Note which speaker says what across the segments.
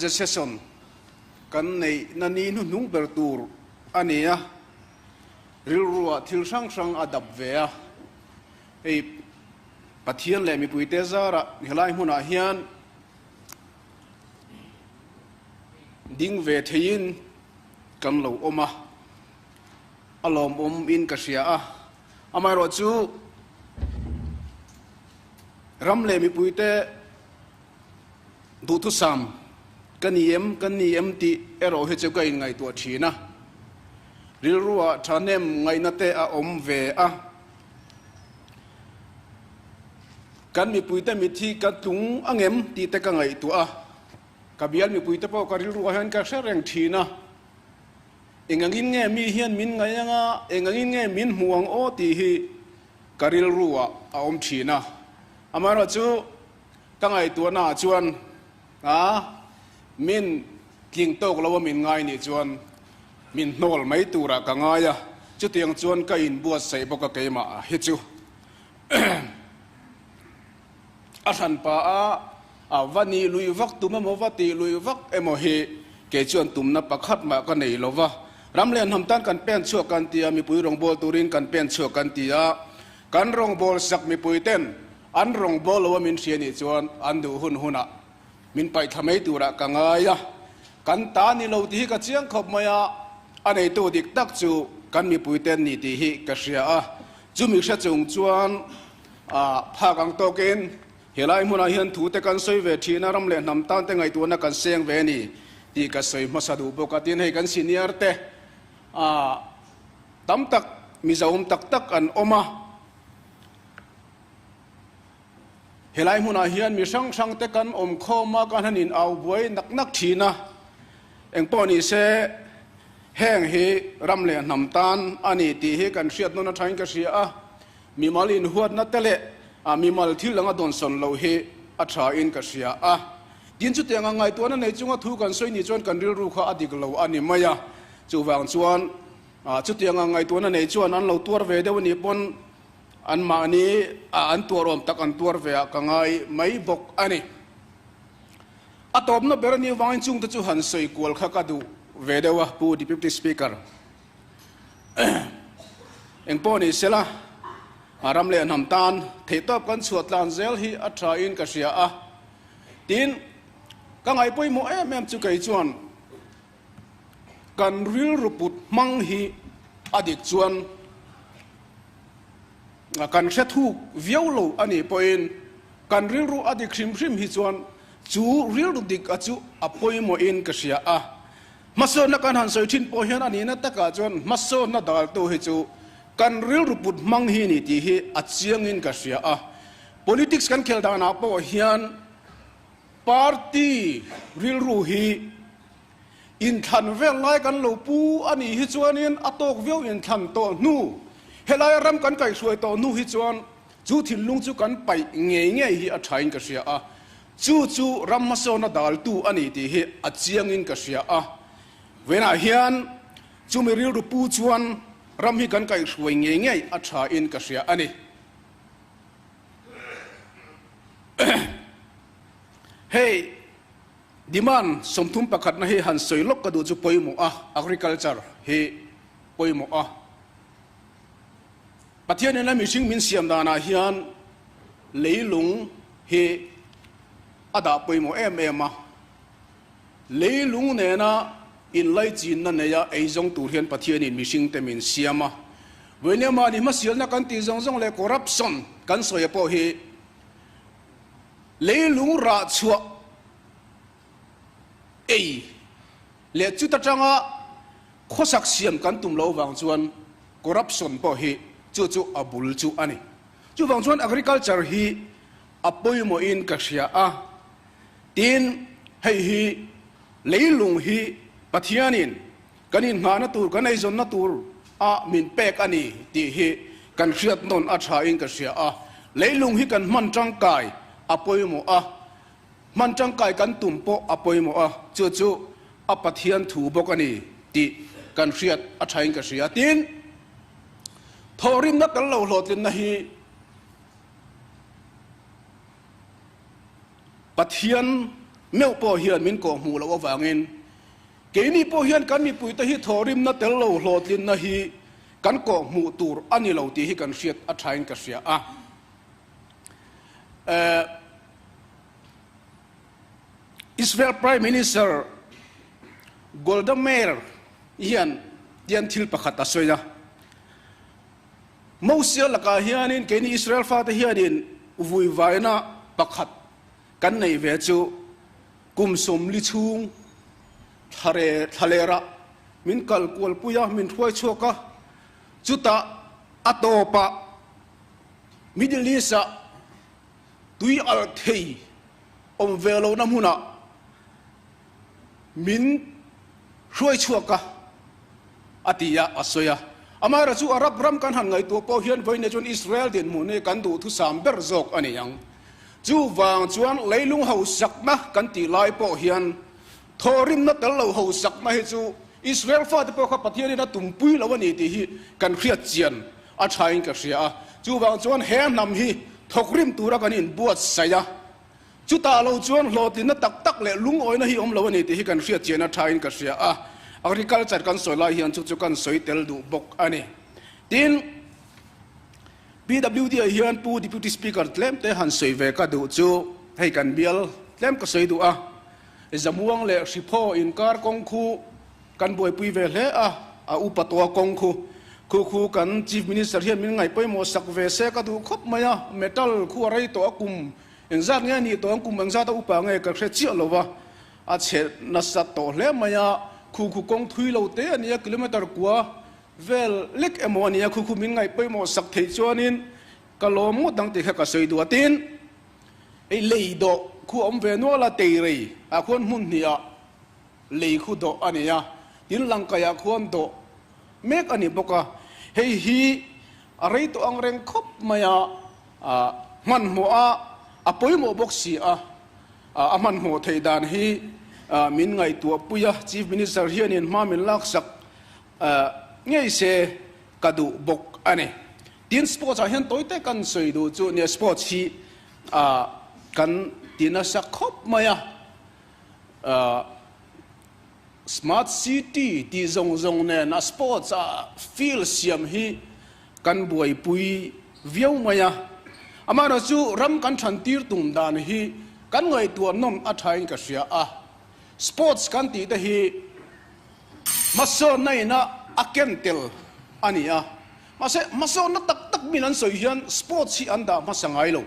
Speaker 1: Budget Session kan neihna ni hnuhnung ber tur a ni a, rilruah thil hrang hrang a dap ve a. Hei Pathian leh mipuite zarah helai hmunah hian ding ve theiin kan lo awm a, a lawmawm in ka hria a. Amaherawhchu ram leh mipuite Duhthusam ka ni em, kan ni em tih erawh hi chu ka inngaihtuah thin a. Rilruah thahnem ngaihna te a awm ve a. Kan mipuite mitthi ka tlung angem tih te ka ngaihtuah a. Ka bial mipuite pawh ka rilruah hian ka hre reng thin a. Engangin nge mi hian min ngaih anga, engangin nge min hmu ang aw tih hi ka rilruah a awm thin a. Amaherawhchu Ka ngaihtuahna ah chuan a min tling tawk lo a min ngai nih chuan min hnawl mai turah ka ngai a, chutiang chuan ka inbuatsaih bawk a keimah hi chu a hranpa a a va nih luih vak tum emaw va tih luih vak emaw hi kei chuan tumna pakhat mah ka nei lo va, ram leh hnam tan kan pen chhuak kan ti a, mipui rawngbâwl turin kan pen chhuak kan ti a, kan rawngbâwl sak mipui ten An rawngbâwl lo a min hria nih chuan an duh hun hunah min paih thla mai turah ka ngai a, kan ta ni lo tih hi ka chiang khawp mai a, a neitu dik tak chu kan mipuite an ni tih hi ka hria a, chumi hre chung chuan phak ang tawkin helai hmunah hian thute kan sawi ve thin a, ram leh hnam tan te ngaihtuahna kan seng ve a ni tih ka sawi hmasa duh bawk a, tin hei kan senior te tam tak Mizoawm tak tak an awm a. Helai hmunah hian mi hrang hrang te kan awm khawm a, kan han in au buai nak nak thin a. Engpawh ni se, heng hi ram leh hnam tan a ni tih hi kan hriat nawn atangin ka hria a. Mimal inhuatna te leh mimal thil anga dawnsawn loh hi a tha in ka hria a. Tin, chutianga ngaihtuahna nei chunga thu kan sawi ni chuan kan rilru kha a dik lo a ni mai a. Chuvang chuan chutianga ngaihtuahna nei chuan an lo tuar ve deuh a nih pawn, Anmahni a an tuar awm tak an tuar ve ah ka ngai mai bawk a ni. A tawpna ber a nih vangin chungte chu han sawi kual kha ka duh ve deuh a, Pu Deputy Speaker. Engpawh ni sela, a ram leh hnam tan theihtawp kan chhuah tlan zel hi a tha in ka hria a. Tin, ka ngaih pawimawh em em chu kei chuan kan rilru put hmang hi a dik chuan Kan hre thuk viau lo a nih pawhin kan rilru a dik hrim hrim hi chuan chu rilru dik a chu a pawimawhin ka hria a. Hmasawnna kan han sawi thin pawh hian a nihna takah chuan hmasawnna daltu hi chu kan rilru put hmang hi ni tih hi a chiangin ka hria a. Politics kan khel danah pawh hian party rilru hi Inthlan vel lai kan lo pu a nih hi chuanin a tawk viau inthlan tawh hnu, helaia ram kan kaihhruai tawh hnu hi chuan chu thinlung chu kan paih ngei ngei hi a thain ka hria a, chu chu ram hmasawna daltu a ni tih hi a chiangin ka hria a. Vawiinah hian chumi rilru pu chuan ram hi kan kaihhruai ngei ngei a thain ka hria a ni. Hei. Demand 30 pakhatna hi han sawi lawk ka duh chu pawimawh a, agriculture hi pawimawh a. Pathian in a mihring min siam danah hian leilung hi a dah pawimawh em em a. Leilung nena inlaichinna neia eizawng tur hian Pathian in mihring te min siam a. Vawinia mahni hmasialna kan tih zawng zawng leh corruption kan sawi pawh hi Leilung rah chhuah ei leh chuta tanga khawsak siam kan tum lo vang chuan corruption pawh hi chu chu a bul chu a ni. Chuvang chuan agriculture hi a pawimawhin ka hria a, tin hei hi leilung hi Pathianin kan inhnahna tur, kan eizawnna tur a min pek a ni tih hi kan hriat nawn a tha in ka hria a. Leilung hi kan hman tangkai a pawimawh a, hman tangkai kan tum pawh a pawimawh a, chu chu a Pathian thu bawk a ni tih kan hriat a tha in ka hria. Tin, thawhrimna kan lo hlawhtlinna hi Pathian. meuh pawh hian min kawhhmuh loh avangin keini pawh hian kan mipuite hi thawhrimna tel lo hlawhtlinna hi kan kawhhmuh tur a ni lo tih hi kan hriat a thain ka hria a. Israel Prime Minister Golda Meir hian tian thil pakhat a sawi a, Mosia lakah hianin keini Israel fate hianin vuivaina pakhat kan nei ve chu kum 40 chhung thlare thlalera min kal kualpui a, min hruai chhuak a, chutah a tawpah Middle East-ah tui alh thei awm ve lohna hmunah min hruai chhuak a, a ti a, a sawi a. Amaherawhchu chu Arab ram kan han ngaihtuah pawh hian vawiin chuan Israel dinhmun hi kan duhthusam ber zawk a ni ang. Chuvang chuan leilung hausakna kan tih lai pawh hian thawhrimna tel lo hausakna hi chu Israel fate pawh kha Pathianin a tumpui lo a ni tih hi kan hriat chian a thain ka hria a. Chuvang chuan he hnam hi thawkrim tura kan inbuatsaih a. Chutah lo chuan hlawhtlinna tak tak leh lungawina hi awm lo a ni tih hi kan hriat chian a thain ka hria a, agriculture kan sawi lai hian chu chu kan sawi tel duh bawk a ni. Tin, PWD ah hian Pu Deputy Speaker tlem te han sawi ve ka duh chu hei kan bial tlem ka sawi duh a, Zamuang leh Hriphaw inkar kawng khu kan buaipui ve hle a, a upa tawh a kawng khu khu khu kan Chief Minister hian min ngaih pawimawh sak ve se ka duh khawp mai a, metal khu a rei tawh a kum Engzat nge nih tawh ang kum engzat a upa nge ka hre chiah lo va, a chhe nasa tawh hle mai a, khu khu kawng thui lo te a nia kilometer kua vel lek emaw a nia khu khu min ngaih pawimawh sak theih chuanin ka lawm ngawt ang tih kha ka sawi duh a tin hei lei dawh khu a awm ve nual a teirei ah khuan hmun hnih ah lei khu dawh a ni a tin langkai ah khuan dawh mek a ni bawk a hei hi a rei tawh ang reng khawp mai a. Hmanhmawh a a pawimawh bawk si a, a hmanhmawh theih dan hi min ngaihtuah pui a, Chief Minister hianin hma min laksak ngei se ka duh bawk a ni. Tin, sports ah hian tawi te kan sawi duh chu nia sports hi kan ti nasa khawp mai a, Smart City tih zawng zawng nen a sports a field siam hi kan buaipui viau mai a, amaherawh chu ram kan than tir tum dan hi kan ngaihtuah nawm a thain ka hria a, sports kan tih te hi hmasawnna ina a ken tel a ni a, mahse hmasawnna tak tak min an sawi hian sports hi an dah hmasa ngai lo.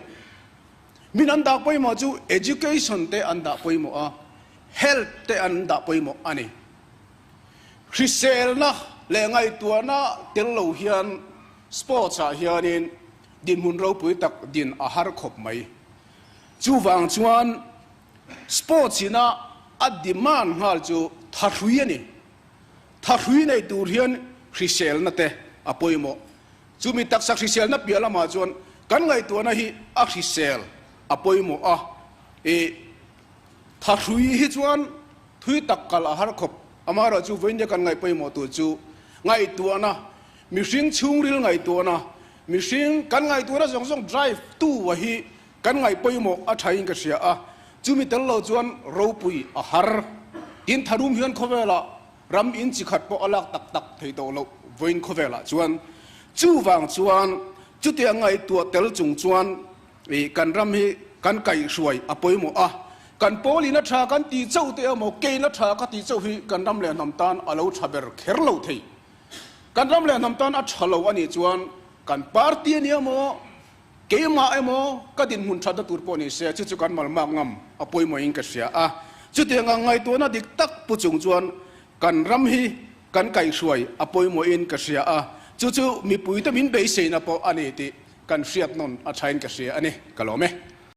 Speaker 1: Min an dah pawimawh chu education te an dah pawimawh a, health te an dah pawimawh a ni. Hriselna leh ngaihtuahna tel lo hian sports ah hianin dinhmun ropui tak din a har khawp mai. Chuvang chuan sports ina a demand nghal chu thahrui a ni. Thahrui nei tur hian hriselna te a pawimawh. Chumi taksa hriselna piah lamah chuan kan ngaihtuahna hi a hrisel a pawimawh a, i thahrui hi chuan thui tak kal a har khawp. Amaherawhchu chu vawiin nia kan ngaih pawimawh tur chu ngaihtuahna, mihring chhungril ngaihtuahna, mihring kan ngaihtuahna zawng zawng drive tu a hi kan ngaih pawimawh a thain ka hria a, chumi tel lo chuan ropui a har. Tin, tharum hian khawvelah Ram in chi khat pawh a lak tak tak thei tawh loh vawiin khawvelah chuan. Chuvang chuan chutia ngaihtuah tel chung chuan i kan ram hi kan kaihhruai a pawimawh a, kan pawlin a tha kan tih chauh te emaw kein a tha ka tih chauh hi kan ram leh hnam tan a lo tha ber kher lo thei. Kan ram leh hnam tan a tha lo a nih chuan kan party a nia maw, Keimah emaw ka dinhmun thatna tur pawh ni se, chu chu kan malmak ngam a pawimawhin ka hria a. Chutiang ang ngaihtuahna dik tak pu chung chuan kan ram hi kan kaihhruai a pawimawhin ka hria a, chu chu mipuite min beiseina pawh a ni tih kan hriat nawn a thain ka hria a ni. Ka lawm e.